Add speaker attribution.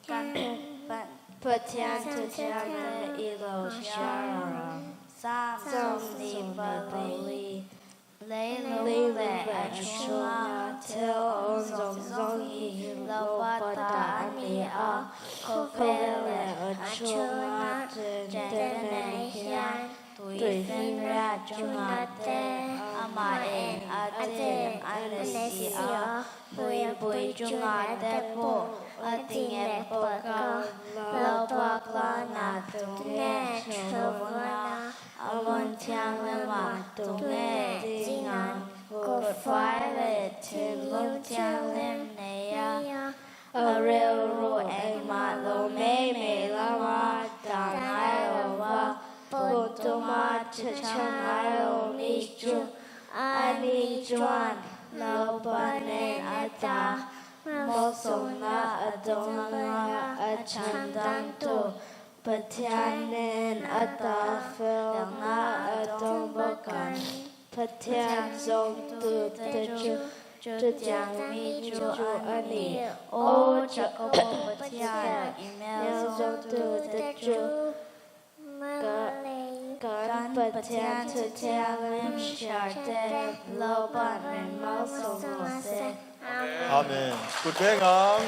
Speaker 1: Kan Pathian thutiamte i lo chhiar ang. Salm 24, Leilung leh a chhunga thil awm zawng zawng hi Lalpa ta a ni a, khawvel leh a chhunga chengte nen hian tuifinriat chunga te amah eng a cheng a ni si a. Puipui chungah te pawh a ti nghet bawk a, Lalpa klanah tunge chhawvna a vawn thianghlimah tunge ding ang? Kut fai leh thinlung thianghlim nei a, a rilru engmah lo mai mai lama dah ngai lo va, put tuma chhechha ngai lo mi chu Ani chuan Lalpa nen a ta malsawmna a dawng anga a chhan dantu Pathian nen a ta felna a dawng bawk ang. Pathian zawngtute chu chutiang mi chu a ni. Aw Jakobo Pathian, i hmel zawngtute chu Kan Pathian thu thianghlim hriarte lo ban min malsawm rawh se.
Speaker 2: Amen. Kut veng ang.